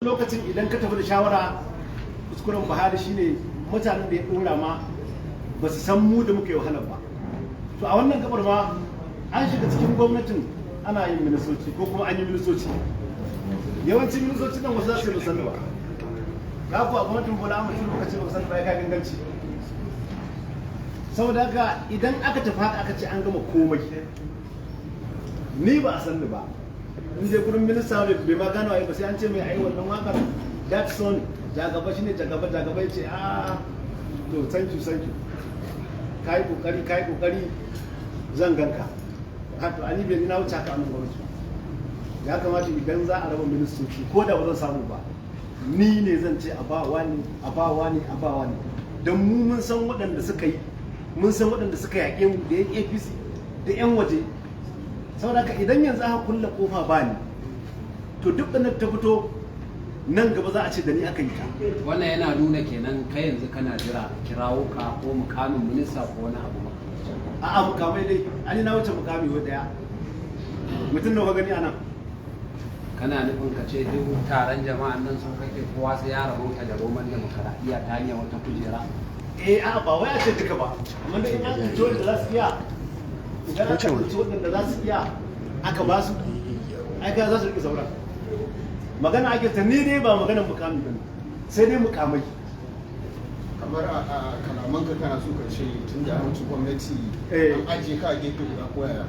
Lokacin idan ka tafi da shawara, kuskuren Buhari shine mutanen da ya dora ma ba su san mu da muka yi wahalar ba. To, a wannan gabar ma an shiga cikin gwamnatin, ana yin ministoci ko kuma an yi ministoci. Yawancin ministoci nan wasu za su yi musamman ba ka ku a gwamnatin Bola Ahmed Tinubu, ka ce ba san ba, ya ka ganganci. Saboda haka idan aka tafi haka, aka ce an gama komai, ni ba a san ni ba. In je gurin minista, bai ma gano ai ba, sai an ce mai ai wannan wakar, that song, Jagaba shine Jagaba. Jagaba ya ce, "A to, thank you, thank you, kai kokari, kai kokari, zan ganka." Ha, to ani bai na wuce haka. A nan gwamnati ya kamata idan za a raba ministoci, ko da ba zan samu ba, ni ne zan ce a ba wani, a ba wani, a ba wani, don mu mun san waɗanda suka yi, mun san waɗanda suka yaƙe mu da yan APC da yan waje. Saboda haka idan yanzu aka kulle kofa ba ni, to duk da ta fito nan gaba za a ce da ni aka yi ta. Wannan yana nuna kenan kai yanzu kana jira kirawo ka ko mukamin minista ko wani abu makamancin? A'a, mukamai dai ani na wuce mukami wa daya. Mutum nawa ka gani anan? Kana nufin ka ce duk taron jama'an nan sun kake kowa sai ya rabauta da roman demokaradiyya ta hanyar wata kujera? Eh, a'a, ba wai a ce duka ba, amma dai in an ɗauki wanda za su iya, idan aka ɗauki waɗanda za su iya aka ba su, ai ka za su riƙe sauran. Magana ake ta, ni dai ba maganar mukami ba ne, sai dai mukamai. Kamar a kalamanka kana so ka ce tun da an ci gwamnati an ajiye ka a gefe guda, ko yaya?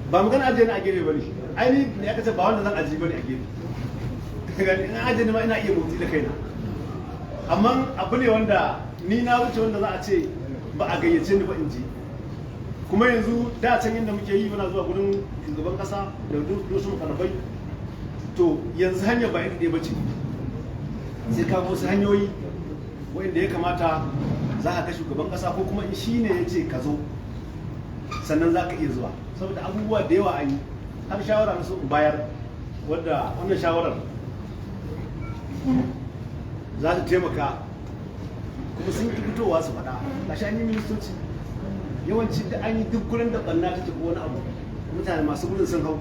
Ba magana ajiye ni a gefe ba ne. Ai ni ne aka ce ba wanda zan ajiye ba ne a gefe. Gani in ajiye ni ma ina iya motsi da kaina, amma abu ne wanda ni na wuce wanda za a ce ba a gayyace ni ba in je. Kuma yanzu da can yadda muke yi, muna zuwa gurin shugaban kasa da wasu mukarrabai. To, yanzu hanyar ba iri ɗaya ba ce, sai ka wasu hanyoyi wanda ya kamata za ka ga shugaban kasa, ko kuma in shi ne ya ce ka zo sannan za ka iya zuwa, saboda abubuwa da yawa an yi. Har shawara na so in bayar, wadda wannan shawarar za ta taimaka, kuma sun ki fitowa su faɗa. Gashi an yi ministoci, yawanci da an yi, duk gurin da ɓanna take ko wani abu, mutane masu gudun sun hau.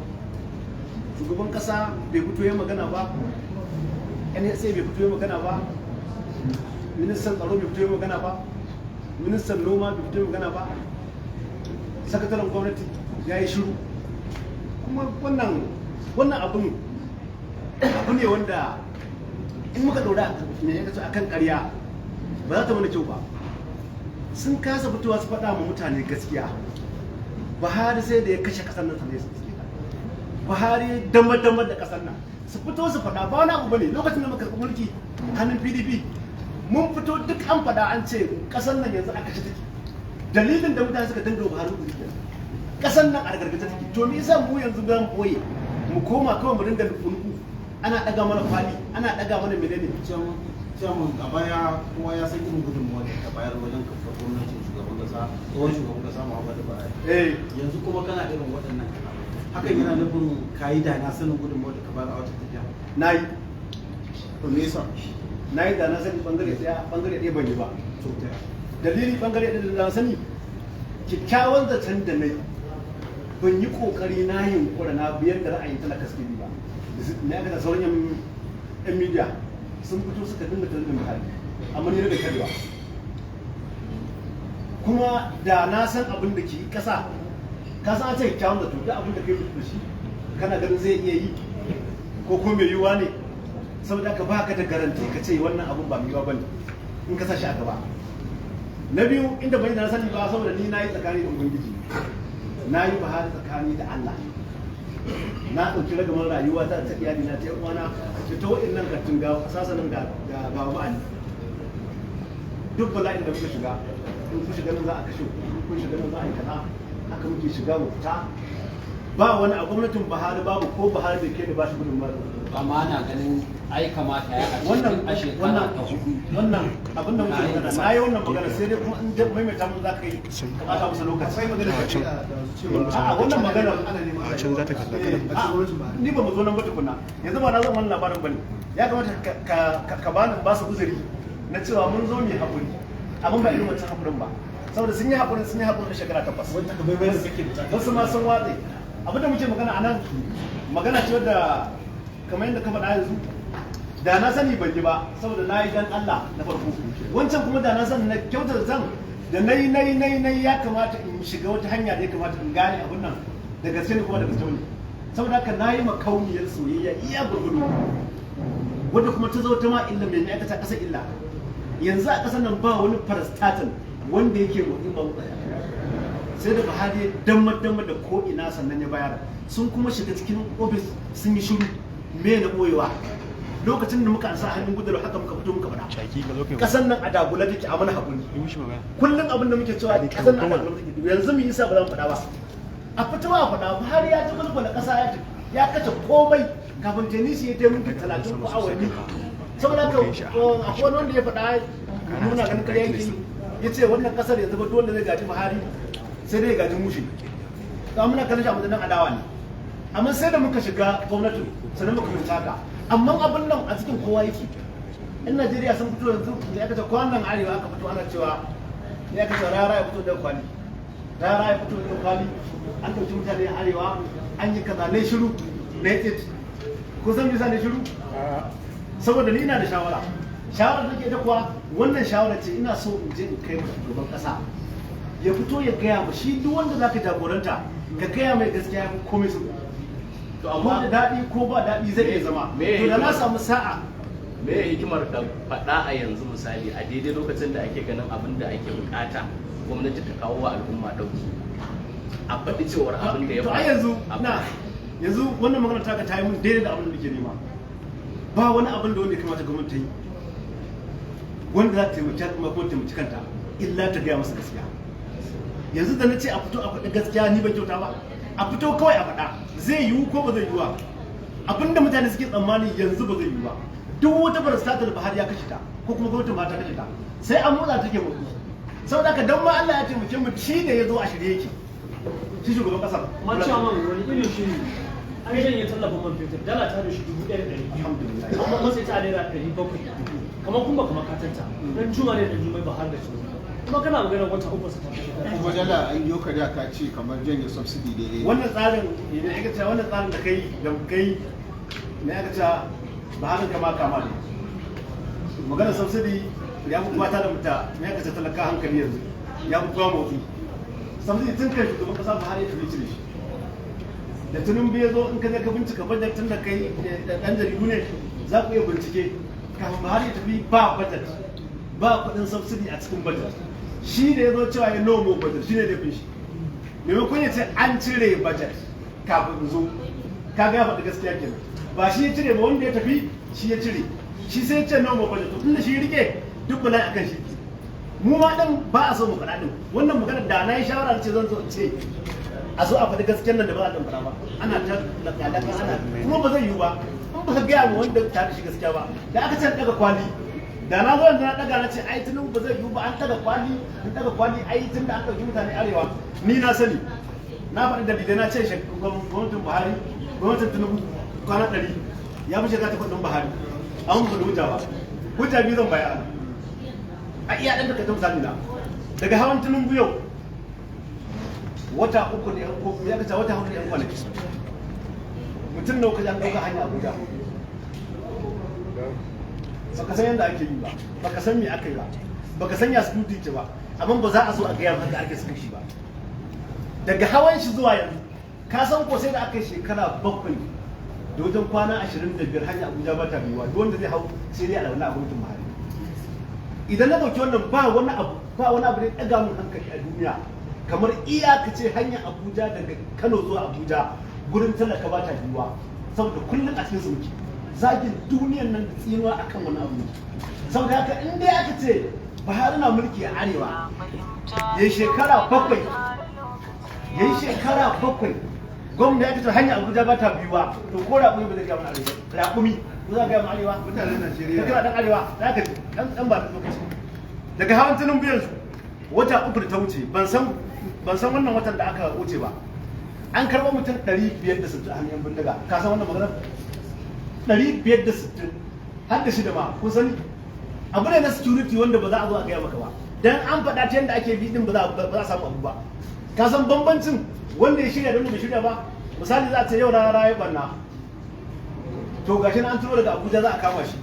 Shugaban ƙasa bai fito ya magana ba, NSA bai fito ya magana ba, ministan tsaro bai fito ya magana ba, ministan noma bai fito ya magana ba, sakataren gwamnati ya yi shiru. Kuma wannan abun abu ne wanda in muka ɗora me ya kace akan ƙarya, ba za ta mana kyau ba. Sun kasa fitowa su faɗa ma mutane gaskiya. Buhari sai da ya kashe ƙasar nan sannan ya suke ta. Buhari dama dama da ƙasar nan, su fito su faɗa, ba wani abu bane. Lokacin da muka karɓi mulki hannun PDP, mun fito duk an faɗa, an ce ƙasar nan yanzu a kashe take. Dalilin da mutane suka dinga Buhari uzuri kenan, ƙasar nan a gargaje take. To, me yasa mu yanzu za mu boye, mu koma kawai mu dinga nuku ana ɗaga mana kwali, ana ɗaga mana menene? Chairman, a baya kowa ya san irin gudunmawa da ka bayar wajen kafar gwamnatin shugaban kasa, tsohon shugaban kasa Muhammadu Buhari. Yanzu kuma kana irin waɗannan kalamai. Hakan yana nufin ka yi da na sanin gudunmawa da ka bayar a wata tafiya? Na yi. To, me yasa? Na yi da na sani bangare ɗaya, bangare ɗaya ban yi ba. To, ta Dalili, bangare ɗaya da na sani, kyakkyawan zaton da na yi, ban yi kokari na yunkura na biyar da ra'ayin talaka suke bi ba. Ne aka da sauran yan media sun fito suka dinga tallafin Buhari, amma ni da karewa. Kuma da na san abin da ke kasa, ka san an ce kyakkyawan zato, duk abin da kai da shi kana ganin zai iya yi ko ko mai yiwuwa ne, saboda ka baka da garanti ka ce wannan abun ba mai yiwuwa bane in ka sa shi a gaba. Na biyu, inda bai da na sani ba, saboda ni na yi tsakani da Ubangiji, na yi Buhari tsakani da Allah, na ɗauki ragamar rayuwa ta, ta iyali na, ta yan uwana, da ta wa'annan kattun ga sasanin ga ga ga ma'ani. Duk bala'in da muka shiga, in kun shiga nan za a kashe ku, in kun shiga nan za a yi kaza, haka muke shiga mu fita. Ba wani a gwamnatin Buhari, babu ko Buhari bai kai da ba shi gudunmawar. Amma ana ganin ai kamata ya a ce Wannan tun a shekara wannan ta hudu wannan abin da muke magana, na yi wannan magana, sai dai kuma in dai maimaita mun za ka yi ka ɓata musu lokaci. Akwai magana da kai da cewa A'a, wannan magana ana neman A can za ta kalla kada. a cikin gwamnatin Buhari. Ni ba mu zo nan ba tukuna. Yanzu ba na zan wannan labarin bane. Ya kamata ka bani ba su uzuri na cewa mun zo mu yi haƙuri, amma ba irin wancan haƙurin ba, saboda sun yi haƙurin, sun yi haƙurin shekara 8. Wata ka bai da kake da Wasu ma sun watse. Abin da muke magana a nan, magana ce wadda kamar yadda ka faɗa yanzu. Da na sani ban yi ba, saboda na yi dan Allah na farko. Wancan kuma da na sani na kyautar zan da nayi nayi nayi nayi, ya kamata in shiga wata hanya da ya kamata in gane abun nan da gaske ne kuma da gaske ne. Saboda haka na yi makauniyar soyayya iya gurgudu, wadda kuma ta zo ta ma illa mai aikata ƙasa illa. Yanzu a ƙasar nan ba wani parastatal wanda yake motsi ba sai da Buhari ya damma damma da ko ina sannan ya bayar. Sun kuma shiga cikin ofis sun yi shiru, me na boyewa? Lokacin da muka ansa hannun gudanar, haka muka fito muka faɗa, ƙasar nan a dagula take, a mana haƙuri. Kullum abin da muke cewa, ƙasar nan a dagula take. Yanzu mu isa ba za mu faɗa ba, a fito a faɗa. Buhari ya ci mulkula ƙasa, ya tafi ya kace komai kafin tenisi ya taimaka 30 ko awanni. Saboda haka akwai wani wanda ya faɗa, muna ganin ƙarya yake, ya ce wannan ƙasar yanzu ba duk wanda zai gaji Buhari sai dai ya gaji mushe. To muna kallon shi a matsayin adawa ne, amma sai da muka shiga gwamnatin sannan muka fahimci haka. Amma abin nan a cikin kowa yake. In Najeriya sun fito yanzu da aka ce kwanan arewa aka fito ana cewa ya aka ce rara ya fito da kwali, rara ya fito da kwali, an ɗauki mutane a arewa an yi kaza, ne shiru na yi tsit. Ko san bisa ne shiru? Saboda ni ina da shawara. Shawara da nake da kuwa, wannan shawara ce ina so in je in kai ma shugaban kasa, ya fito ya gaya ma shi. Duk wanda zaka jagoranta, ka gaya mai gaskiya ya fi komai su. To ko da amma daɗi ko ba daɗi zai iya zama. Me To da na samu sa'a. Me hikimar ka faɗa a yanzu, misali a daidai lokacin da ake ganin abin da ake bukata gwamnati ta kawo wa al'umma ɗauki, a faɗi cewar abin da ya To ai yanzu faru? Na yanzu wannan magana taka ta yi mun daidai da abin da nake nema. Ba wani abin da wanda ya kamata gwamnati ta yi wanda za ta taimaki al'umma ko taimaki kanta illa ta gaya masa gaskiya. Yanzu da na ce a fito a faɗi gaskiya, ni ban kyauta ba? A fito kawai a faɗa, zai yiwu ko ba zai yiwu ba? Abinda mutane suke tsammani yanzu ba zai yiwu ba. Duk wata parastatal Buhari ya kashe ta, ko kuma gwamnatin ba ta kashe ta, sai an motsa take motsi. Saboda haka dan ma Allah ya taimake mu, shi da ya zo a shirye yake, shi shugaban kasar. Amma cewa man wani irin shiri? An janye tallafin man fetur, dala ta da shi 1,200. Alhamdulillah. Amma matsayi ta ₦700, kamar kuma kamar katanta dan juma ne dan jumai ba har da su, kuma kana magana wata uku sa ta shekara. Kuma dala an yi ka da ka ce kamar janye subsidy daidai. Wannan tsarin idan aka ce wannan tsarin da kai ne aka ce ba haka kama kama ne. Magana subsidy ya fi kwata da muta ne aka ce talaka hankali yanzu ya fi kowa motsi. Subsidy tun kai shugaban kasa Buhari ya tafi cire shi, da Tinubu ya zo, in ka je ka bincika budget, tun da kai da dan jaridu ne za ku iya bincike, kafin Buhari ya tafi ba budget, ba kuɗin subsidy a cikin budget. Shi da ya zo cewa ya no more budget, shi ne laifin shi. Maimakon ya ce an cire budget kafin in zo, kaga ya faɗi gaskiya kenan. Ba shi ya cire ba, wanda ya tafi shi ya cire. Shi sai ya ce no more budget. To tunda shi rike duk bala'i akan shi, mu ma din ba a so mu faɗa din. Wannan magana da na yi shawara da ce zan zo in ce a zo a faɗi gaskiyar nan da ba a ɗan faɗa ba, ana ta laƙa ana kuma ba zai yiwu ba in ba ka gaya ma wanda tare shi gaskiya ba. Da aka ce ɗaga kwali, da na zo yanzu na ɗaga na ce ai tunan ba zai yiwu ba, an ɗaga kwali, an ɗaga kwali, ai tun da an ɗauki mutane arewa, ni na sani, na faɗi dalilai, na ce gwamnatin Buhari, gwamnatin Tinubu kwana 100 ya fi shekara 8 ɗin Buhari. An ba da hujja ba, hujja biyu zan bayar a iya ɗan takardun. Misali na daga hawan Tinubu yau wata 3 da yan ko ya kace wata 4 da yan kwanaki, mutum nawa kaji an ɗauka hanya Abuja? Baka san yadda ake yi ba, baka san me aka yi ba, baka san ya security ce ba, amma ba za a so a gaya maka ake security ba. Daga hawan shi zuwa yanzu, ka san ko sai da aka yi shekara 7 da wajen kwana 25 hanya Abuja ba ta biyuwa, duk wanda zai hau sai dai a wani gwamnatin Buhari. Idan na dauki wannan, ba wani abu, ba wani abu da ya ɗaga mun hankali a duniya kamar iyaka ce hanyar Abuja daga Kano zuwa Abuja gurin talaka ba ta biyuwa, saboda kullum a cikin su muke zagin duniyan nan da tsinuwa akan wani abu ne. Saboda haka in dai aka ce Buhari na mulki a arewa ya yi shekara 7, ya yi shekara 7, gwamna ya ce hanyar Abuja ba ta biyuwa, to ko raƙumi ba zai gaya mana arewa, raƙumi ko za ka gaya mana arewa? Mutanen Najeriya. Ka kira dan arewa za ka ji dan ba da lokaci. Daga hawan Tinubu yanzu wata 3 da ta wuce, ban san wannan watan da aka wuce ba, an karɓo mutum 560 a hannun yan bindiga. Ka san wannan maganar? 560 har da shida ma. Kun sani abu ne na security wanda ba za a zo a gaya maka ba, dan an faɗa ta yadda ake bi din ba za a samu abu ba. Ka san bambancin wanda ya shirya da wanda bai shirya ba? Misali, za a ce yau rana ya barna, to gashi na an turo daga Abuja za a kama shi.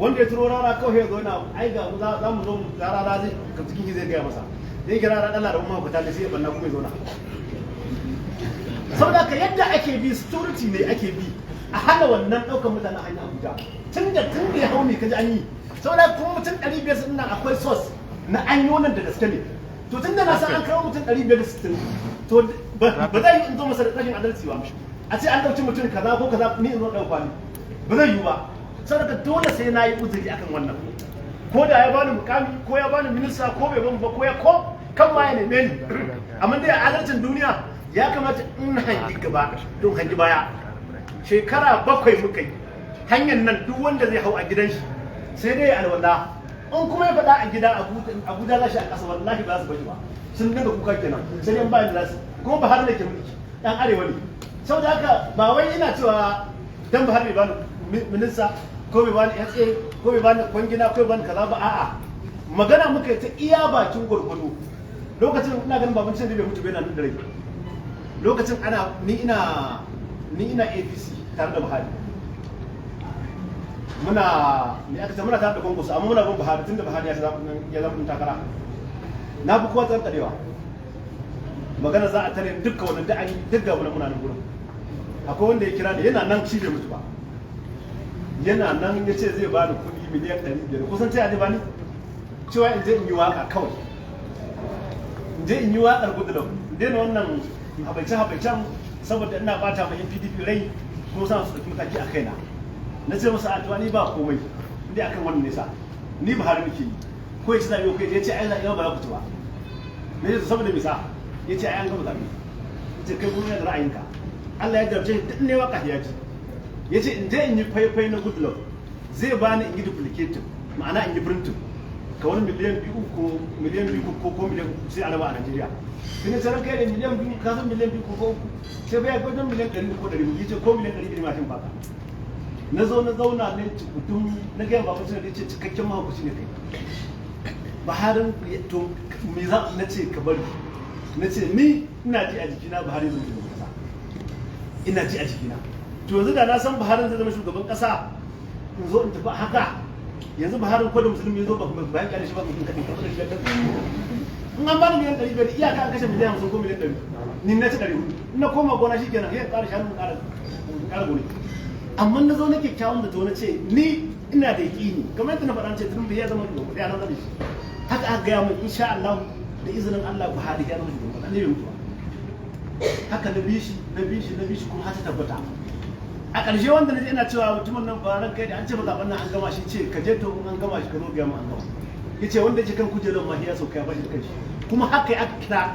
Wanda ya turo rara kawai ya zo yana ai ga mu za mu zo mu rara zai ka cikin zai gaya masa. Zai kira rara Allah da umma ku talle sai ya banna kuma ya zauna. Saboda haka yadda ake bi security ne ake bi a hana wannan ɗaukar mutane a hanyar Abuja. Tun da ya hau ne kaji an yi. Saboda kuma mutum 500 ɗin nan akwai source na an yi wannan da gaske ne. To tun da na san an kawo mutum 560, to ba zai yi in zo masa da rashin adalci ba. A ce an ɗauki mutum kaza ko kaza, ni in zo ɗauka ni. Ba zai yiwu ba. Saboda dole sai na yi uzuri akan wannan. Ko da ya bani mukami ko ya bani minista ko bai bani ba, ko ya ko kan ma ya neme ni. Amma dai a adalcin duniya ya kamata in hangi gaba don hangi baya. Shekara 7 muka yi hanyar nan, duk wanda zai hau a gidan shi sai dai ya alwala. In kuma ya faɗa a gida Abuja za shi a ƙasa, wallahi ba za su bari ba, sun dinga kuka kenan, sai dai bayan da za su. Kuma Buhari ne ke mulki, ɗan arewa ne. Saboda haka ba wai ina cewa dan Buhari bai bani minista ko bai bani SA ko bai bani kwangila ko bai bani kaza ba, a'a, magana muka yi ta iya bakin gwargwado. Lokacin ina ganin baban da bai mutu bai na nan da rai. Lokacin ana ni ina APC tare da Buhari, muna me aka ce, muna tare da Kwankwaso, amma muna bin Buhari tunda Buhari ya zama ɗan takara. Na fi kowa tsantsarewa magana za a tare dukkan wannan da an yi duk ga muna nan gurin. Akwai wanda ya kira ni, yana nan, shi bai mutu ba, yana nan, ya ce zai bani kuɗi miliyan 500. Kusan ta zai bani cewa in je in yi waka kawai, in je in yi waƙar Goodluck, in daina wannan habaice habaicen saboda ina bata ma yan PDP rai kuma sa su ɗauki mataki a kaina. Na ce masa a ni ba komai inda akan wannan nesa, ni Buhari muke yi, ko ya ci zaɓe ko ya ce ai zaɓe ba za ku ci ba. Na ce saboda misa? Ya ce ai an gama zaɓe. Ya ce kai kuma da ra'ayinka. Allah ya jarabce shi duk ne waka ya ji. Ya ce in je in yi faifai na Goodluck, zai bani in yi duplicating, ma'ana in yi printing ka wani miliyan 2 ko miliyan 2 ko miliyan 3, sai a raba a Najeriya. Sai na ce ranka da miliyan 2, ka san miliyan 2 ko 3, sai bai wajen miliyan 100 ko 400. Ya ce ko miliyan 200 ma baka. Na zo na zauna ne tukudun na gaya babu da ya ce cikakken mahaukaci ne kai Buharin. To me za na ce? Ka bari. Na ce ni ina ji a jikina Buhari zai zama kasa, ina ji a jikina. To yanzu da na san Buhari zai zama shugaban kasa in zo in tafi haka? Yanzu Buhari ko da musulmi ya zo ba bayan kyale shi ba, mutum kaɗai in an bani miliyan 500, iyaka an kashe miliyan 50 ko miliyan 100, ni na ci 400. In na koma gona shi kenan, sai ƙara shanu, ƙara gonaki. Amma na zo na kyakkyawan da to na ce ni ina da yaƙini, kamar yadda na faɗa ce Tinubu ya zama shugaban ya zama shi. Haka aka gaya min, insha Allah, da izinin Allah Buhari ya zama shugaban kasa, ne bai mutu ba. Haka na bi shi, na bi shi, na bi shi, kuma har ta tabbata. A ƙarshe wanda na je ina cewa mutumin nan ba ran kai da an ce ba zaɓen nan an gama shi, ce ka je, to in an gama shi ka zo gaya min an gama. Ya ce wanda yake kan kujerar ma ya sauka ya bashi da kanshi. Kuma haka aka kira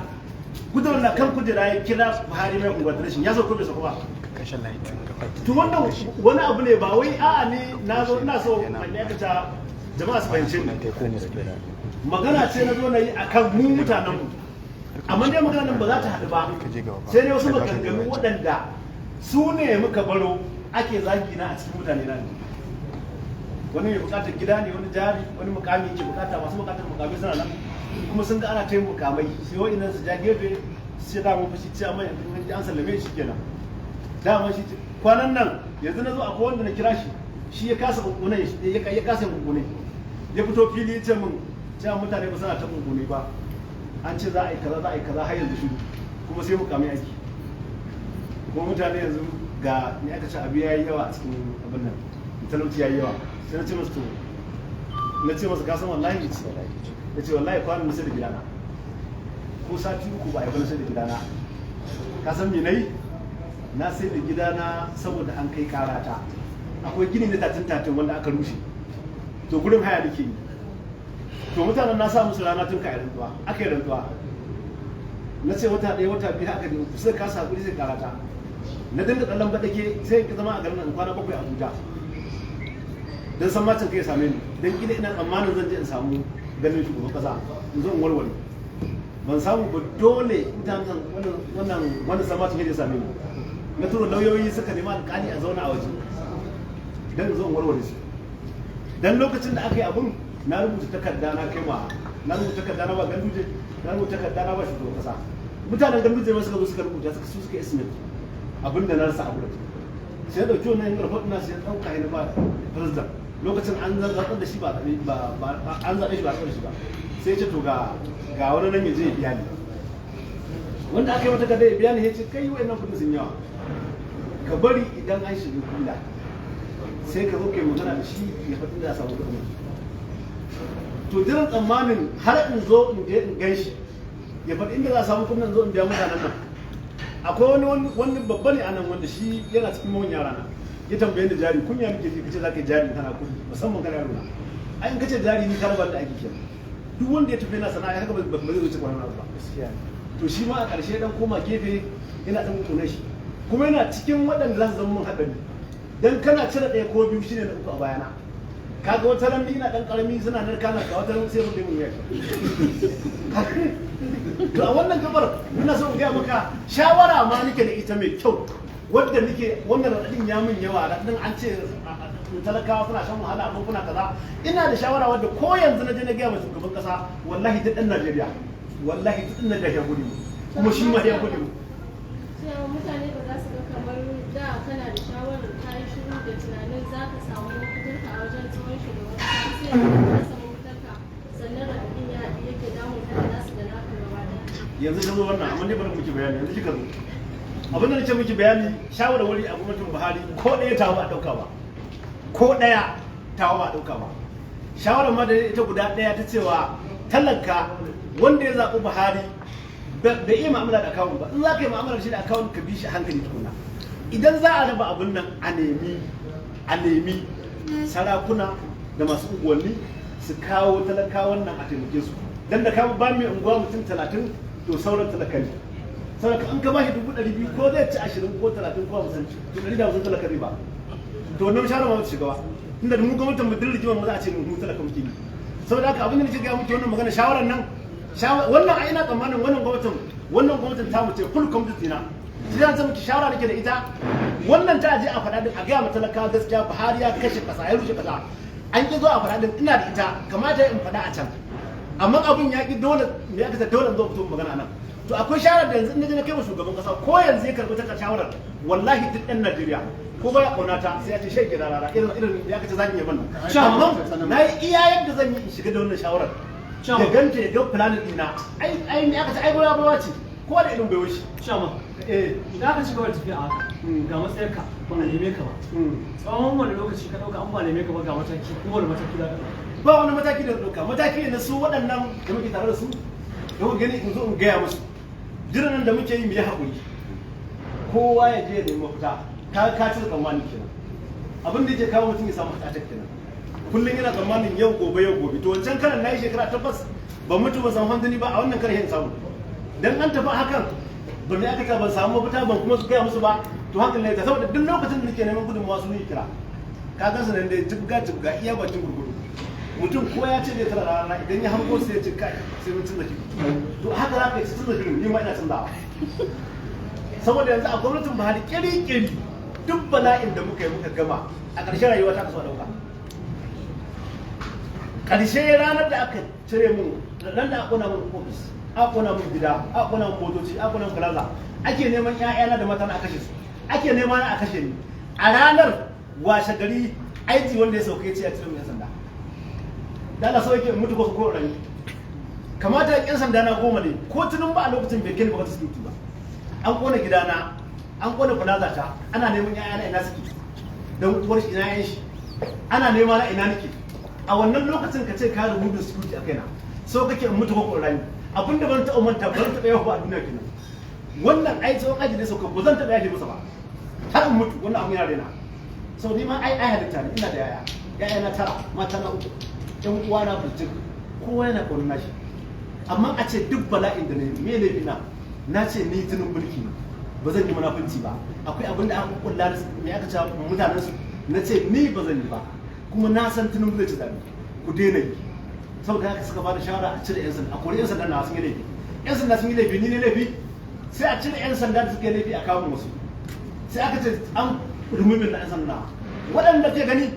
kujerar na kan kujera, ya kira Buhari mai congratulation, ya sauka bai sauka ba. To wannan wani abu ne, ba wai a'a ne na zo ina so mai aikata jama'a su fahimce ni. Magana ce na zo na yi akan mu mutanen mu, amma dai magana nan ba za ta haɗu ba sai dai wasu maganganu waɗanda su ne muka baro ake zagi na a cikin mutane na ne. Wani mai bukatar gida ne, wani jari, wani mukami yake bukata. Masu bukatar mukami suna nan kuma sun ga ana ta yin mukamai, sai wa'innan su ja gefe su ce dama fa shi ce, amma yanzu an sallame shi kenan. Dama shi kwanan nan yanzu na zo, akwai wanda na kira shi, shi ya kasa kunkune, ya kasa kunkune, ya fito fili ya ce min cewa mutane ba suna ta kunkune ba, an ce za a yi kaza, za a yi kaza, har yanzu shiru, kuma sai mukamai aiki. Kuma mutane yanzu ga ni aka ce abu yayi yawa a cikin abin nan, talauci yayi yawa. Sai na ce masa to, na ce masa kasan wallahi, ya ce wallahi kwanan na sai da gidana, ko sati 3 ba a yi ba na sai da gidana. Ka san me nayi? Na sai da gidana saboda an kai karata, akwai gini na tatin tatin wanda aka rushe, to gurin haya nake yi. To mutanen na sa musu rana tun ka yi rantsuwa, aka yi rantsuwa, na ce wata 1, wata 2, haka da 3, sai kasa hakuri sai karata. Na dinga tsallan baɗake, sai in ki zama a garin nan kwana 7 a Abuja don san macin kai ya same ni, don kila ina tsammanin zan je in samu ganin shugaban kasa in zo in warware. Ban samu ba. Dole mutanen wannan sammacin ya same ni. Na tura lauyoyi suka nemi alƙali a zauna a waje don in zo in warware su. Dan lokacin da aka yi abun, na rubuta takarda na kai ma, na rubuta takarda na ba Ganduje, na rubuta takarda na ba shugaban kasa. Mutanen Ganduje ma suka zo suka rubuta, suka su suka estimate abin da na rasa a gurin. Sai ya dauki wannan report na, sai ya dauka ya ba president. Lokacin an zaɓar da shi ba an zaɓe shi ba zaɓar da shi ba, sai ya ce to ga wani nan ya je ya biya ni. Wanda aka yi mata gada ya biya ni, ya ce kai, wa'annan kuɗin sun yawa, ka bari idan an shiga kula sai ka zo ka yi magana da shi ya faɗi da samu kuɗin. To jiran tsammanin har in zo in je in gan shi ya faɗi inda za a samu kuɗin zo in biya mutanen nan. Akwai wani babba ne anan wanda shi yana cikin mawan yara na, ya tambaye ni jari. Kunya nake ji kace zaka yi jari kana kuɗi, musamman kana yaro na. Ai in kace jari ni karban da ake kenan, duk wanda ya tafi yana sana'a haka ba zai zo ci kwanan ba. To shi ma a ƙarshe dan koma gefe yana dan kunan shi, kuma yana cikin waɗanda za su zama mun haɗari, dan kana cire ɗaya ko biyu shine na uku a bayana. Kaga wata ran ni ina dan karami suna narka na ka, wata ran sai mun mun yaki. To a wannan gabar ina so in gaya maka shawara ma nake da ita mai kyau, wadda nake wannan raɗaɗin ya min yawa, raɗaɗin an ce talakawa suna shan wahala a bankuna kaza. Ina da shawara wadda ko yanzu na je na gaya ma shugaban kasa, wallahi duk ɗan Najeriya, wallahi duk ɗan Najeriya ya gudu mu, kuma shi ma ya gudu mu. Cewa mutane ba za su ga kamar da kana da shawarar ka yi shiru da tunanin za ka samu mafitarka a wajen tsohon shugaban kasa, sai ka samu mafitarka, sannan raɗaɗin ya yake damun ka da nasu da naka gaba ɗaya. Yanzu ka zo wannan, amma dai bari muke bayani. Yanzu kika zo, abin da nake miki bayani, shawarwari a gwamnatin Buhari ko ɗaya tawa ba a ɗauka ba, ko ɗaya tawa ba a ɗauka ba. Shawarar ma da ita guda ɗaya ta cewa talaka wanda ya zaɓi Buhari bai iya mu'amala da akawun ba. In za ka yi mu'amala da shi da akawun, ka bi shi a hankali tukuna. Idan za a raba abin nan, a nemi sarakuna da masu unguwanni su kawo talakawan nan a taimake su. Dan da kama ba mai unguwa mutum 30, to sauran talaka ne. Saboda an ka bashi 200,000, ko zai ci 20 ko 30 ko 50, to 150 talaka ne ba. To wannan shawara ma ba ta shiga ba, tunda mu gwamnatin mu rigimar mu za a ce mu talaka muke yi. Saboda haka abin da nake gaya muke, wannan magana shawarar nan, wannan ai ina tsammanin wannan gwamnatin ta mu ce full complete dina. Shi zan ce miki shawara nake da ita, wannan ta aje a faɗa din, a gaya ma talaka gaskiya, Buhari ya kashe kasa, ya rushe kasa, an ki zo a faɗa din. Ina da ita, kamata in faɗa a can, amma abin ya ki dole me aka ce dole in zo fito magana nan. To akwai shawarar da yanzu in naje na kai wa shugaban kasa, ko yanzu ya karɓi ta shawarar, wallahi duk ɗan Najeriya ko baya kaunata sai ya ce shege rarara, irin ya kace zan yi ban. Amma na yi iya yadda zan yi in shiga da wannan shawarar, ya ganta, ya ga planin ɗina. Ai me aka ce, ai goya bawa ce ko da irin baiwa shi. Shama, eh. Idan aka ci gaba da tafiya a haka, ga matsayarka ba a neme ka ba. Tsawon wani lokaci ka ɗauka an ba neme ka ba, ga mataki kuma wani mataki za ka ɗauka? Ba wani mataki da ɗauka. Mataki ne na su waɗannan da muke tare da su da muke gani, in zo in gaya musu jiran nan da muke yi, mu yi haƙuri, kowa ya je ya nemi mafita. Ka ci tsammani kenan, abin da yake kawo mutum ya samu heart attack kenan. Kullum yana tsammanin yau gobe, yau gobe. To wancan karan na yi shekara 8 ban mutu, ban samu hanzari ba. A wannan karan yin samu dan an tafi hakan ba mai aka ban samu mafita ban kuma su gaya musu ba. To hakan ne, saboda duk lokacin da nake neman gudunmawa su ne kira. Ka gan su nan dai jibga jibga, iya bakin gurgudu. Mutum ko ya ce zai tara rana, idan ya hango sai ya ce kai, sai mun canza shi. To haka za ka yi canza shirin, ni ma ina canzawa. Saboda yanzu a gwamnatin Buhari kiri-kiri duk bala'in da muka yi muka gama, a ƙarshen rayuwa ta kaso a ɗauka. Ƙarshe ranar da aka cire mun, ran da aka ƙona mun ofis, aka ƙona mun gida, aka ƙona mun motoci, aka ƙona mun plaza, ake neman ƴaƴana da mata na a kashe su, ake nema na a kashe ni. A ranar washe gari aiki wanda ya sauka ya ce ya cire mun 'yan sanda. Da Allah so yake in mutu ko rayu. Kamata 'yan sanda na 10 ne ko tunin ba a lokacin bai kai bukatar security ba. An kona gidana, an kona plaza ta, ana neman ƴaƴana ina suke, dan uwar shi ina ƴan shi, ana nema na ina nake. A wannan lokacin ka ce ka rubuta security a kaina, so kake in mutu ko rayu. Abinda ban taɓa manta, ban taɓa yawa a duniya kenan. Wannan ai tsawon aji ne sauka, ba zan taɓa yaje masa ba har in mutu. Wannan abun yana raina. So ni ma ai halitta ne, ina da yaya, yaya na tara, mata na uku, ƴan uwa na burjik, kowa yana ƙaunar nashi. Amma a ce duk bala'in da na yi, me laifi na? Na ce ni tunin mulki ne, ba zan yi munafunci ba. Akwai abin da aka kulla da me aka ce mutanen su, na ce ni ba zan yi ba, kuma na san tunin zai ci zabe, ku daina yi. Saboda haka suka bada shawara a cire yan sanda, a kori yan sanda na sun yi laifi. Yan sanda sun yi laifi, ni ne laifi? Sai a cire yan sanda da suka yi laifi a kawo wasu. Sai aka ce an removing na yan sanda. Waɗanda ke gani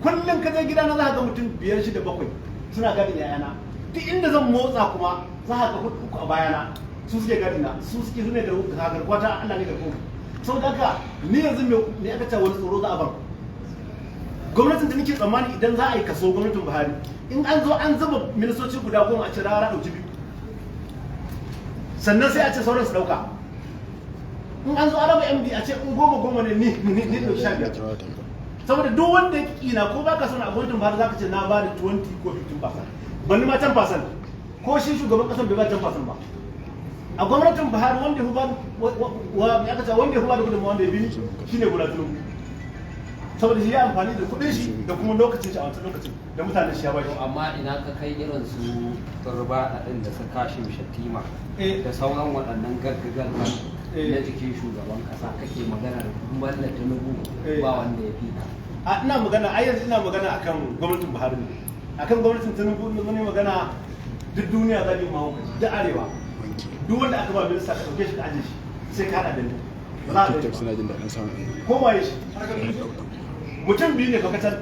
kullum ka je gidana za ka ga mutum biyar, shida, bakwai suna gadin yayana. Duk inda zan motsa kuma za ka ga hudu, uku a bayana, su suke gadina, su suke su ne garkuwa ta. Allah ne garkuwa. Saboda haka ni yanzu me aka ce wani tsoro za a bar? Gwamnatin da nake tsammani idan za a yi kaso, gwamnatin Buhari, in an zo an zuba ministoci guda 10, a ce Rarara ɗauki biyu, sannan sai a ce sauran su ɗauka. In an zo an raba MD, a ce in 10 10 ne, ni ɗauki 15, saboda duk wanda ya kina ko baka son a gwamnatin Buhari, zaka ce na ba da 20 ko 15%, ban ma 10%. Ko shi shugaban kasar bai ba 10% ba a gwamnatin Buhari. Wanda ya ba wa ya kace, wanda ya ba da gudunmawa, wanda ya bi shine Bola Tinubu, saboda shi ya amfani da kuɗin shi da kuma lokacin shi a wancan lokacin da mutanen shi ya bai. To amma ina ka kai irin su Turba ɗin da su Kashim Shettima da sauran waɗannan gaggagar na jikin shugaban ƙasa, kake magana da Tinubu ba wanda ya fi ka? A ina magana, ai yanzu ina magana akan gwamnatin Buhari ne. Akan gwamnatin Tinubu in ne magana, duk duniya za yi mahaukaci, duk arewa, duk wanda aka ba minista, ka ɗauke shi ka aje shi, sai ka haɗa da ni, ba za a TikTok ɗauke suna jin daɗin samun ko waye shi. Mutum biyu ne fa kacal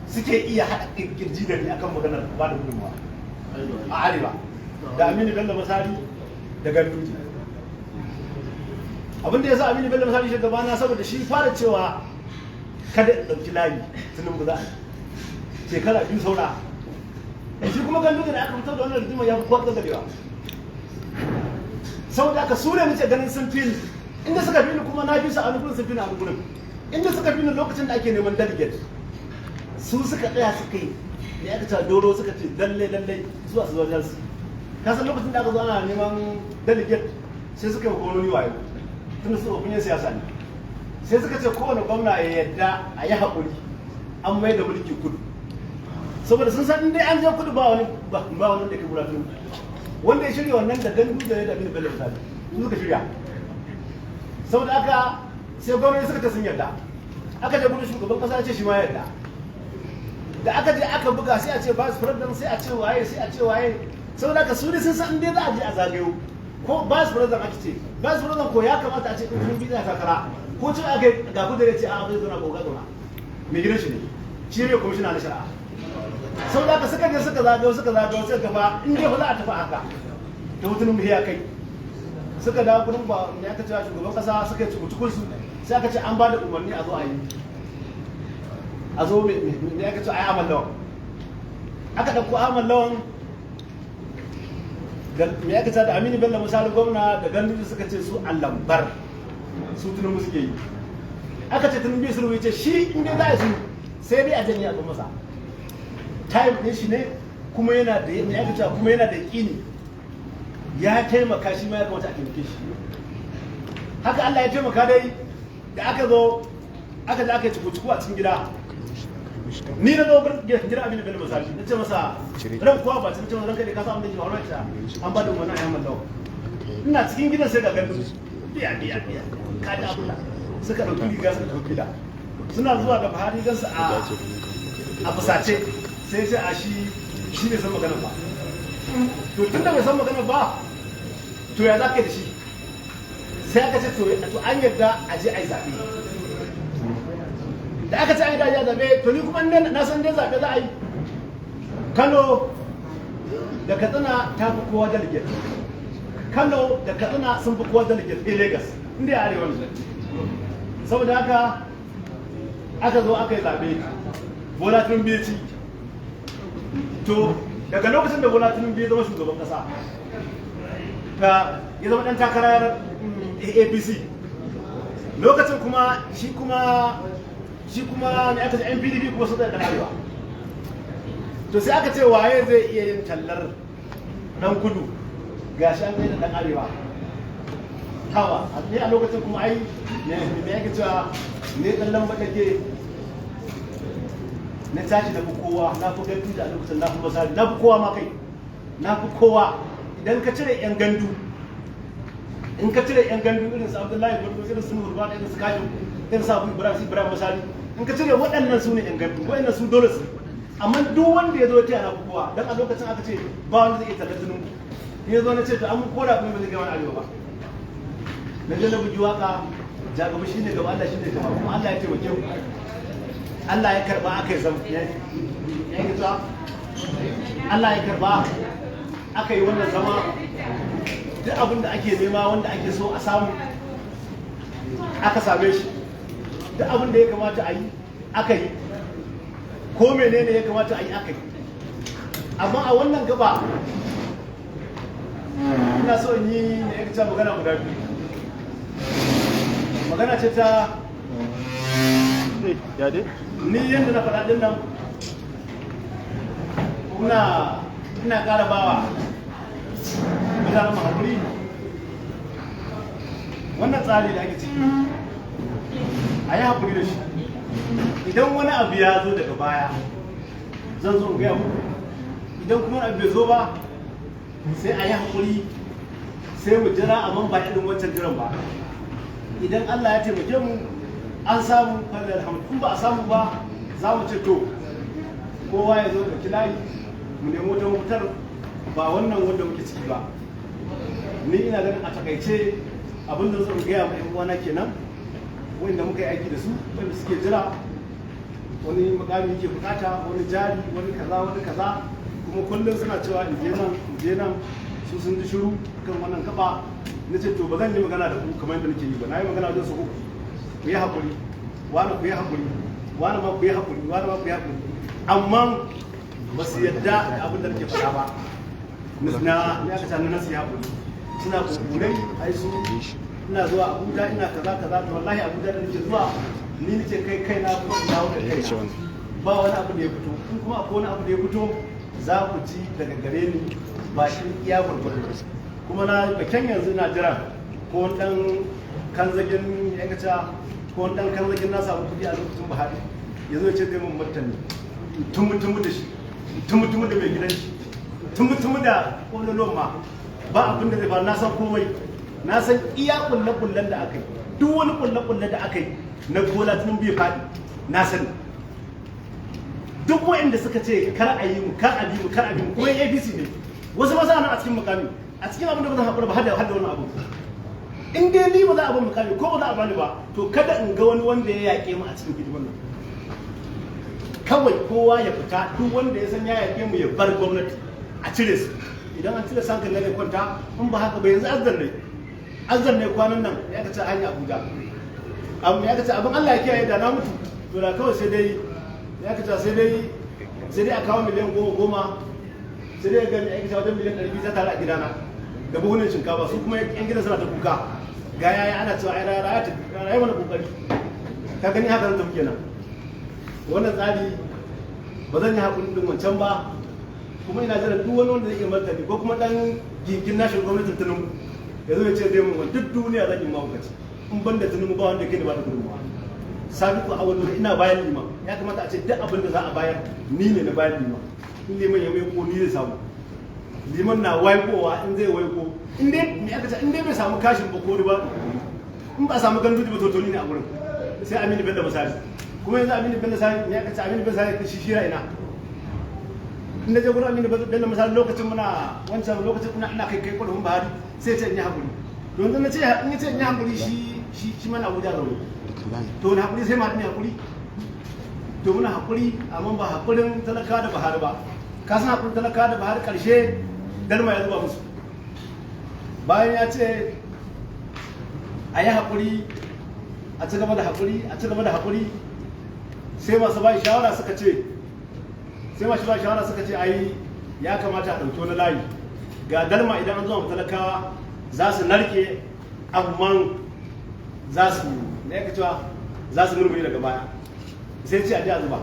suke iya haɗa kirji da ni akan maganar ba da gudunmawa a arewa, da Aminu Bello Masari da Ganduje. Abin da ya sa Aminu Bello Masari shugaba na, saboda shi fara cewa kada in ɗauki layi, Tinubu za a yi shekara 2 saura. Shi kuma Ganduje da aka fitar da wannan rigima ya fi kowa tsagarewa, saboda aka su ne nace ganin sun fi ni. Inda suka fi ni kuma na fi su a wani gurin, sun fi ni a wani gurin. Inda suka fi ni, lokacin da ake neman delegate, su suka tsaya suka yi ne aka cewa doro, suka ce lalle lalle zuwa su wajen su. Ka san lokacin da aka zo ana neman delegate, sai suka yi gwamnoni wayo, tun su tsofaffin yan siyasa ne, sai suka ce kowane gwamna ya yadda a yi haƙuri, an mai da mulki kudu, saboda sun san in dai an je kudu ba wani ba wani da ke buratu. Wanda ya shirya wannan da gandu da ya da Aminu Bello misali, su suka shirya. Saboda aka sai gwamnati suka ce sun yarda. Aka je gudun shugaban kasa, ya ce shi ma yarda. Da aka je aka buga, sai a ce vice president, sai a ce waye, sai a ce waye. Saboda haka su ne sun san in dai za a je a zagayo ko vice president ake ce vice president, ko ya kamata a ce in kun bi za takara, ko ce aka yi ga kudure ce a zai zauna ko ga zauna mai gidan shi ne, shi ne kwamishina na shari'a. Saboda haka suka je suka zagayo, suka zagayo, suka gafa in dai fa za a tafi haka ta hutunin mu ya kai. Suka dawo kudin ba ne aka cewa shugaban kasa, suka yi cukucukun su, sai aka ce an ba da umarni a zo a yi, a zo me aka ce a yi Ahmad Lawan. Aka ɗauko Ahmad Lawan da me aka ce da Aminu Bello misali gwamna da Ganduje, suka ce su a lambar su Tinubu suke yi. Aka ce Tinubu sulhu, ya ce shi in dai za a yi sulhu sai dai a janye a masa time ɗin shi ne, kuma yana da me aka ce kuma yana da yaƙini ya taimaka, shi ma ya kamata a taimake shi. Haka Allah ya taimaka dai, da aka zo aka je aka yi cuku-cuku a cikin gida, ni na zo gidan Aminu Bello misali, na ce masa ran kuwa ba, ce masa ranka da ka san abin da ke faruwa, ce an ba da umarni a yamman lawa. Ina cikin gidan sai ga gandu biya biya biya, ka ji abu suka ɗauki riga, suka ɗauki da suna zuwa da Buhari gansu a fusace, sai ce a shi shi bai san magana ba. To tun da bai san magana ba, to ya za ka yi da shi? Sai aka ce to an yarda a je a yi zaɓe. Da aka ce an yarda a je a zaɓe, to ni kuma na san dai zaɓe za a yi, Kano da Katsina ta fi kowa delegate. Kano da Katsina sun fi kowa delegate a Lagos inda ya arewa ne. Saboda haka aka zo aka yi zaɓe, Bola Tinubu ya ci. To daga lokacin da Bola Tinubu ya zama shugaban ƙasa, ta ya zama ɗan takarar APC, lokacin kuma shi kuma ne aka ce NPDP kuma sun zai ɗan arewa. To sai aka ce waye zai iya yin tallar ɗan kudu, gashi an zai da ɗan arewa hawa ne a lokacin. Kuma ai me yake cewa ne, ɗan lamba ke na tashi na fi kowa, na fi gandu da a lokacin na fi masari, na fi kowa ma kai, na fi kowa. Idan ka cire yan gandu, in ka cire yan gandu irin su Abdullahi Gwardo, irin su Nuhu, irin su Kashim, irin su Abu Ibrahim, su Ibrahim Masari, in ka cire waɗannan, su ne yan gandu, waɗannan su dole su. Amma duk wanda ya zo ya na fi kowa, dan a lokacin aka ce ba wanda zai iya tallar Tinubu. Ni ya zo na ce to an kora kuma ba zai kai wani arewa ba. Na je na bugi waka, jagaba shine gaba, Allah shine gaba, kuma Allah ya taimake mu, Allah ya karba, aka yi zama ya yi zuwa, Allah ya karba, aka yi wannan zama. Duk abin da ake nema, wanda ake so a samu, aka same shi. Duk abin da ya kamata a yi, aka yi. Ko menene ya kamata a yi aka yi. Amma a wannan gaba ina so in yi ne ya magana guda biyu. Magana ce ta ni yadda na faɗa ɗin nan, ina ƙara bawa mutanen mu haƙuri. Wannan tsari da ake ciki, a yi haƙuri da shi. Idan wani abu ya zo daga baya, zan zo in gaya muku. Idan kuma abu bai zo ba, sai a yi haƙuri, sai mu jira, amma ba irin wancan jiran ba. Idan Allah ya taimake mu an samu, fadar alhamdu. In ba a samu ba, za mu ce to kowa ya zo ɗauki layi, mu nemi wata mafitar ba wannan wanda muke ciki ba. Ni ina ganin a takaice abin da zan gaya ma 'yan uwana kenan, wanda muka yi aiki da su, wanda suke jira wani mukami yake bukata, wani jari, wani kaza, wani kaza, kuma kullum suna cewa in je nan, in je nan. Su sun ji shiru kan wannan gaba. Na ce to ba zan yi magana da ku kamar yadda nake yi ba. Na yi magana wajen su uku. Ku yi haƙuri, wani ku yi haƙuri, wani ma ku yi haƙuri, wani ma ku yi haƙuri, amma ba su yadda da abin da nake faɗa ba. Na ya kaca na nasu yi haƙuri, suna kukurai, ai su ina zuwa Abuja, ina kaza kaza. To wallahi Abuja da nake zuwa, ni nake kai kaina kuma in dawo da kaina, ba wani abu da ya fito. In kuma akwai wani abu da ya fito, za ku ji daga gare ni bakin iya gwargwado. Kuma na bakin yanzu ina jira ko wani dan kanzagin ya kaca, ko wani dan kanzagin na samu kuɗi a lokacin Buhari, ya zo ya ce zai mun martani, tumu-tumu da shi, tumu-tumu da mai gidan shi, tumu-tumu da ƙololon ma ba abin da zai faru. Na san komai, na san iya kulle-kullen da aka yi. Duk wani kulle-kulle da aka yi na Bola Tinubu bai faɗi, na sani. Duk waɗanda suka ce kar a yi mu, kar a bi mu, kar a bi mu, kuma APC ne, wasu ma suna nan a cikin mukami, a cikin abin da ba zan haƙura ba har da wani abu. In dai ni ba za a ban mukami ko ba za a bani ba, to kada in ga wani wanda ya yaƙe mu a cikin hidiman nan. Kawai kowa ya fita. Duk wanda ya san ya yaƙe mu ya bar gwamnati, a cire su. Idan an cire su, hankali ne kwanta. In ba haka ba, yanzu azzan ne, azzan ne kwanan nan ya kace hanya Abuja, abu ya kace abin Allah ya kiyaye, da na mutu to da kawai sai dai ya kace sai dai a kawo miliyan 10-10, sai dai ga ya kace wajen miliyan 200 ta tare a gidana da buhunan shinkafa. Su kuma yan gidan suna ta kuka, ga yaya ana cewa ai raya ta raya mana kokari. Ka gani, haka zan tafi kenan. Wannan tsari ba zan yi haƙuri din wancan ba. Kuma ina jiran duk wani wanda zai iya martani, ko kuma dan gingin nashin gwamnatin Tinubu ya zo ya ce zai mun. Duk duniya zan yi mahaukaci, in ban da Tinubu ba wanda ke da ba da gudunmawa. Sabiku a wani ina bayan liman, ya kamata a ce duk abin da za a bayar ni ne na bayan liman. In liman ya maiko, ni zai samu. Liman na waikowa, in zai waiko, in dai me aka ce, in dai bai samu kashin ba ko riba, in ba a samu ganduji ba, to ni ne a gurin. Sai Aminu Bello misali. Kuma yanzu Aminu Bello Sani me aka ce, Aminu Bello Sani shi shira ina in na je gurin Aminu Bello misali, lokacin muna wancan lokacin ina kai kudin Buhari, sai ce in yi hakuri. To yanzu na ce in ce in yi hakuri, shi mana Abuja zaune, to na hakuri sai ma ne hakuri. To muna hakuri, amma ba hakurin talaka da Buhari ba. Ka san hakurin talaka da Buhari, karshe dalma ya zuba musu. Bayan ya ce a yi hakuri, a ci gaba da hakuri, a ci gaba da hakuri, sai masu ba shawara suka ce, sai masu ba shawara suka ce ai ya kamata a ɗauki wani layi ga dalma. Idan an zuwa talakawa za su narke, amma za su ne ya cewa za su murmuri daga baya. Sai ce a ji a zuba.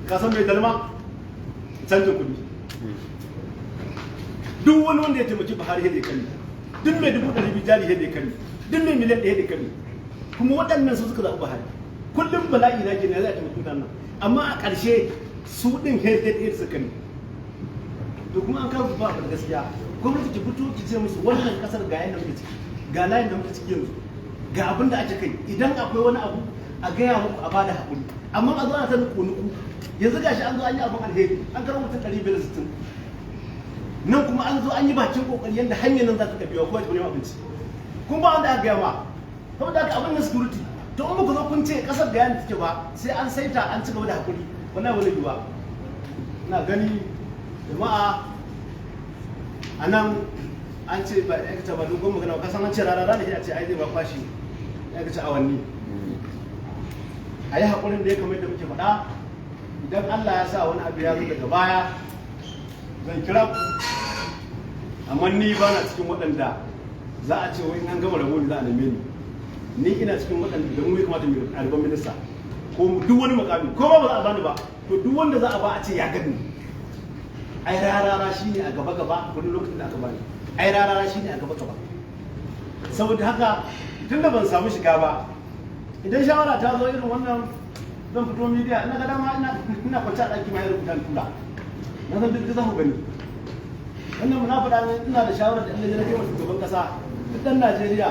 Ka san mai dalma? Canjin kuɗi. Duk wani wanda ya taimaki Buhari yadda ya kari, duk mai 200,000 jari yadda ya kari, duk mai miliyan 1 yadda ya kari. Kuma waɗannan su suka zaɓi Buhari. Kullum bala'i na kenan, za a taimaki mutanen nan, amma a ƙarshe su ɗin head head suka ne. To kuma an kawo ba da gaskiya. Gwamnati ki fito ki ce musu wannan kasar ga yanda muke ciki, ga layin da muke ciki yanzu, ga abin da ake kai. Idan akwai wani abu a gaya muku, a bada haƙuri. Amma a zo ana ta nuku nuku, yanzu gashi an zo an yi abin alheri, an karɓo mutum 560 nan, kuma an zo an yi bakin kokari yanda hanyar nan za ta tafiya, ko ta neman abinci, kun ba wanda aka gaya ma. Saboda haka abin na security, to in muku zo kun ce kasar ga yanda take ba, sai an saita an ci gaba da hakuri, wannan wani yiwa. Ina gani jama'a a nan an ce ba ya kace ba dogon magana ba. Kasan an ce rana rana, a ce ai zai ba kwashi ya kace awanni. A yi haƙurin da ya kamar da muke faɗa. Idan Allah ya sa wani abu ya zo daga baya, zan kira ku. Amma ni ba na cikin waɗanda za a ce wai in an gama rabo ne za a neme ni. Ni ina cikin waɗanda da mu ya kamata mu yi ɗaliban minista ko duk wani mukami, ko ba za a bani ba, to duk wanda za a ba a ce ya gani. Ai rarara shine a gaba gaba, wani lokacin da aka bani ai rarara shine a gaba gaba. Saboda haka tunda ban samu shiga ba, idan shawara ta zo irin wannan zan fito media. Ina ga dama ina kwance a ɗaki ma ya rubuta tura, na san duk za ku gani. Wannan muna faɗa ne, ina da shawarar da ina kai wa shugaban ƙasa, duk ɗan Najeriya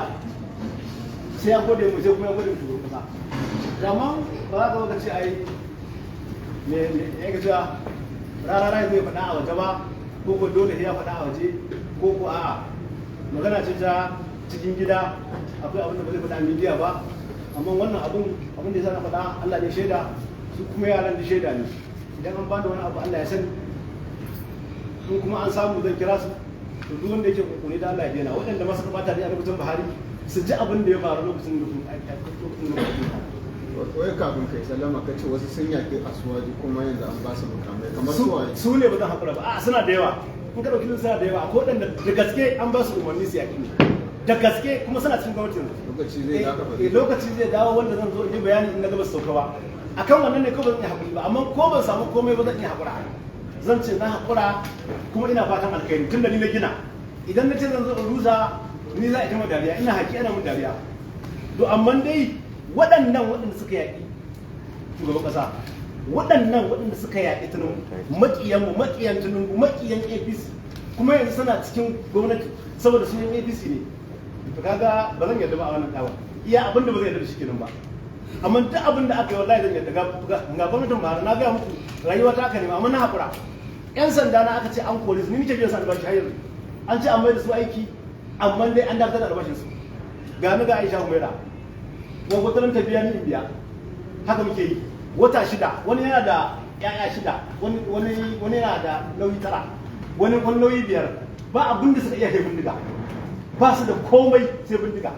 sai ya gode mu, sai kuma ya gode mu shugaban ƙasa. Amma ba za ka zo ka ce ai me ya ga cewa rarara zai faɗa a waje ba, ko ko dole sai ya faɗa a waje, ko ko a'a, magana ce ta cikin gida, akwai abin da ba zai faɗa a media ba. Amma wannan abun da ya sa na faɗa, Allah ne shaida, su kuma yaran da shaida ne. Idan an bani wani abu, Allah ya sani, in kuma an samu zan kira su. To duk wanda yake kokoni da Allah ya daina, waɗanda ma suka bata da a lokacin Buhari su ji abin da ya faru lokacin da Wai kafin kai sallama, ka ce wasu sun yaƙi Asuwaju kuma yanzu an ba su mukamai, kamar su waye? Su ne ba zan haƙura ba. A suna da yawa, in ka ɗauki suna da yawa. Akwai waɗanda da gaske an ba su umarni su yaƙi ne da gaske, kuma suna cikin gwamnatin. Lokaci zai za ka faɗi. Lokaci zai dawo wanda zan zo in yi bayani in na gaba su sauka ba. Akan wannan ne ko ba zan iya haƙuri ba, amma ko ban samu komai ba zan iya haƙura. Zan ce na haƙura kuma ina fatan alkhairi, tun da ni na gina. Idan na ce zan zo in rusa, ni za a yi ta dariya, ina haƙi ana mun dariya. To amma dai waɗannan waɗanda suka yaƙi shugaban ƙasa, waɗannan waɗanda suka yaƙi Tinubu, maƙiyan mu, maƙiyan Tinubu, maƙiyan APC, kuma yanzu suna cikin gwamnati saboda sun yi APC ne. To kaga ba zan yarda ba a wannan dawa. Iya abin da ba zan yarda da shi kenan ba, amma duk abin da aka yi wallahi zan yarda. Ga gwamnatin Buhari, na gaya muku rayuwa ta aka nema, amma na haƙura. Yan sanda na aka ce an kore su, ni nake biyan su albashi har yanzu. An ce an mai da su aiki, amma dai an dakatar da albashin su. Ga ni ga Aisha Humaira, gwagwataran ta biya, ni in biya, haka muke yi wata 6. Wani yana da ya'ya 6, wani yana da nauyi 9, wani nauyi 5. Ba abin da suka iya sai bindiga, ba su da komai sai bindiga.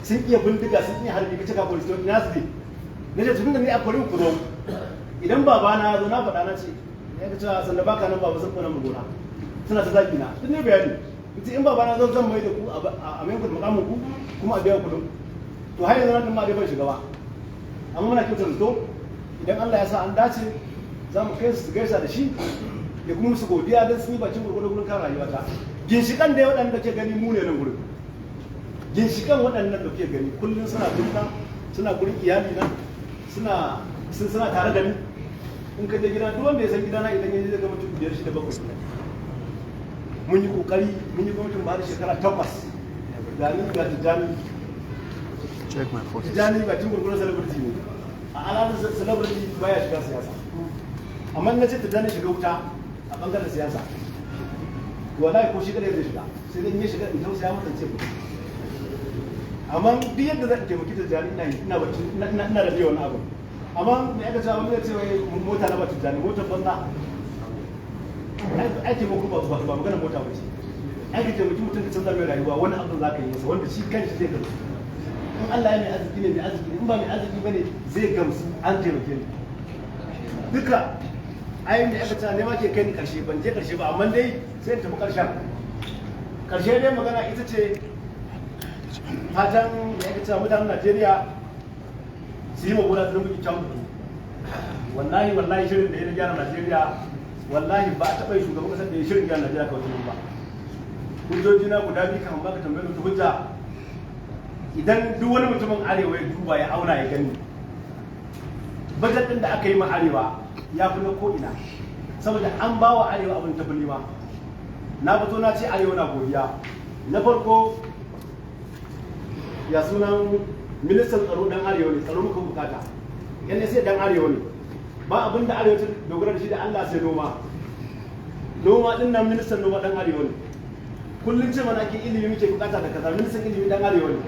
Sun iya bindiga, sun iya harbi. Kace ka kore su, ina su ne? Na ce tun da ni a kore ku zo. Idan babana ya zo, na faɗa, na ce ya ga cewa sanda baka nan baba sun kona mu gona, suna ta zagi na. Duk ne bayani ita, in babana zo zan mai da ku a mai ku da mukamin ku kuma a biya ku. To har yanzu nan ma dai ban shiga ba, amma muna kyautar zato idan Allah ya sa an dace za mu kai su gaisa da shi ya kuma musu godiya don sun yi bakin gurgudu gurin kan rayuwata. Ginshikan da waɗanda ke gani mu ne nan gurin, ginshikan waɗannan da ke gani kullum suna gurina, suna gurin iyali na, suna tare da ni. In ka je gida, duk wanda ya san gidana, idan ya je zai ga mutum 5, 6, 7. Mun yi kokari, mun yi gwamnatin ba da shekara 8, ga ni ga Tijjani. Tijjani bakin gurgurin celebrity ne. A al'adar celebrity baya shiga siyasa, amma na ce Tijjani shiga wuta a bangaren siyasa, wallahi ko shi kadai zai shiga, sai dai in ya shiga in tausaya masa ce ku. Amma duk yadda zan taimaki Tijjani ina yi, ina bacci ina da biya wani abu. Amma me aka ce, wani ya ce wai mota na ba Tijjani, motar banza. Ai taimako ba magana mota ba ce. Ai ka taimaki mutum ka canza mai rayuwa, wani abu za ka yi masa wanda shi kanshi zai gamsu. In Allah ya mai arziki ne, mai arziki ne, in ba mai arziki bane zai gamsu an taimake ni. Duka ai me aka ce ne ma ke kai ni karshe, ban je karshe ba, amma dai sai in tafi karshen. Karshe dai magana ita ce fatan me aka ce mutanen Najeriya su yi ma Bola Tinubu kyakkyawan mutu. Wallahi wallahi shirin da ya gyara Najeriya, wallahi ba a taɓa yin shugaban ƙasar da ya shirin gyara Najeriya kawai Tinubu ba. Hujjoji na guda biyu kan baka tambayar wata hujja. Idan duk wani mutumin arewa ya duba ya auna ya gani, budget ɗin da aka yi ma arewa ya fi na ko'ina, saboda an ba wa arewa abin tafi nema. Na fito na ce arewa na godiya. Na farko, ya sunan ministan tsaro dan arewa ne, tsaro muka bukata. Yan sai dan arewa ne. Ba abin da arewa ta dogara da shi da Allah sai noma. Noma din nan, ministan noma dan arewa ne. Kullum ce mana ake ilimi muke bukata da kaza, ministan ilimi dan arewa ne.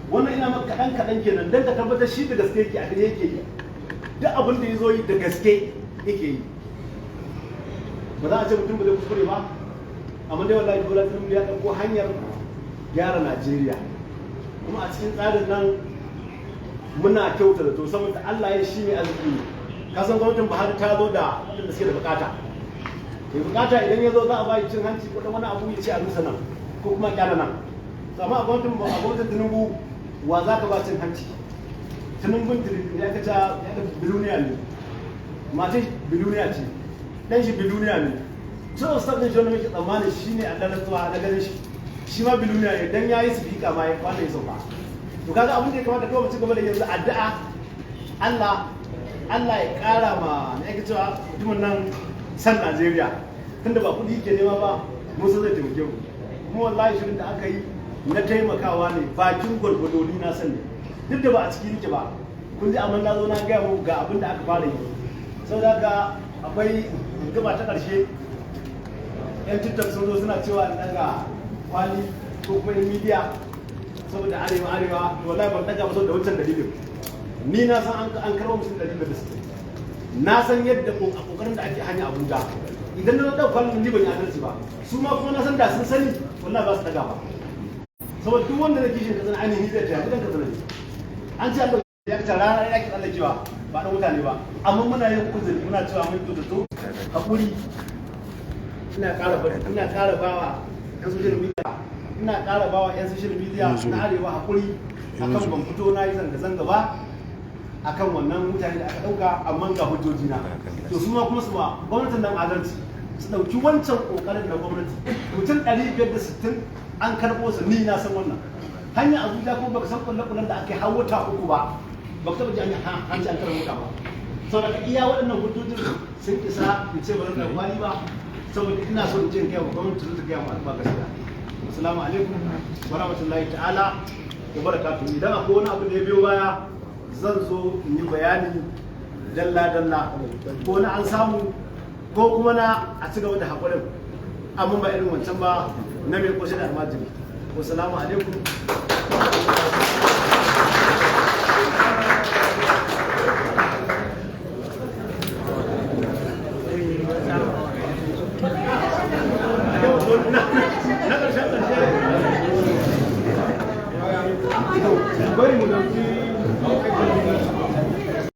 Wannan ina maka kaɗan kaɗan kenan dan ka tabbatar shi da gaske yake, a gare yake yi. Duk abin da ya zo yi da gaske yake yi. Ba za a ce mutum ba zai kuskure ba, amma dai wallahi Bola Tinubu ya ɗauko hanyar gyara Najeriya, kuma a cikin tsarin nan muna kyauta da to, saboda Allah ya shi mai arziki ne. Ka san gwamnatin Buhari ta zo da waɗanda suke da bukata. Mai bukata idan ya zo za a ba shi cin hanci ko wani abu ya ce a rusa nan ko kuma kyala nan. To amma a gwamnatin Tinubu wa za ka ba cin hanci? Tinubu ya kaca ya ka biloniya ne, matan biloniya ce, dan shi biloniya ne. So ustaz din shi wanda muke tsammani shine Allah rantsuwa na ganin shi, shi ma biloniya ne dan yayi sifika ma ya kwana ya sauka. To kaga abin da ya kamata kawai mu ci gaba da yanzu addu'a, Allah ya kara ma na yake cewa mutumin nan san Najeriya, tunda ba kuɗi ke nema ba, mun san zai taimake mu. Kuma wallahi shirin da aka yi na taimakawa ne bakin gwargwado, ni na sani duk da ba a ciki nake ba, kun ji, amma na zo na gaya muku ga abin da aka fara yi. Saboda haka akwai gaba ta ƙarshe, yan TikTok sun zo suna cewa in daga kwali ko kuma yan media saboda arewa arewa. Wallahi ban daga ba saboda wancan dalilin. Ni na san an karɓo musu 560, na san yadda a kokarin da ake hanya Abuja. Idan na ɗauka kwalin ni ban yi adalci ba, su ma kuma na san da sun sani wallahi ba su daga ba, saboda duk wanda na kishin Katsina ainihin zai taya gidan Katsina ne. An ce Allah ya kace rana ya ki tsallakewa ba dan mutane ba, amma muna yin uzuri, muna cewa mun kyautatu hakuri. Ina ƙara bawa yan social media, ina ƙara bawa yan social media na arewa hakuri akan ban fito na yi zanga-zanga ba akan wannan mutane da aka ɗauka, amma ga hujjoji na. To su ma kuma su ba gwamnatin nan adalci, su ɗauki wancan ƙoƙarin na gwamnati. Mutum 560 an karɓo su, ni na san wannan hanya Abuja, kuma baka san kulle-kullen da aka yi har wata 3 ba, baka taɓa ji an an karɓo ta ba. Saboda iya waɗannan hujjojin sun isa in ce ba zan ɗauki kwali ba, saboda ina so in ce in gaya wa gwamnati ta gaya wa al'umma gaskiya. Assalamu alaikum wa rahmatullahi ta'ala wa barakatuhu. Idan akwai wani abu da ya biyo baya zan zo in yi bayani dalla dalla, ko na an samu ko kuma na a ci gaba da haƙurin, amma ba irin wancan ba na mai ƙoshin almajiri. Wassalamu alaikum. Na ƙarshen ƙarshe bari mu dauki.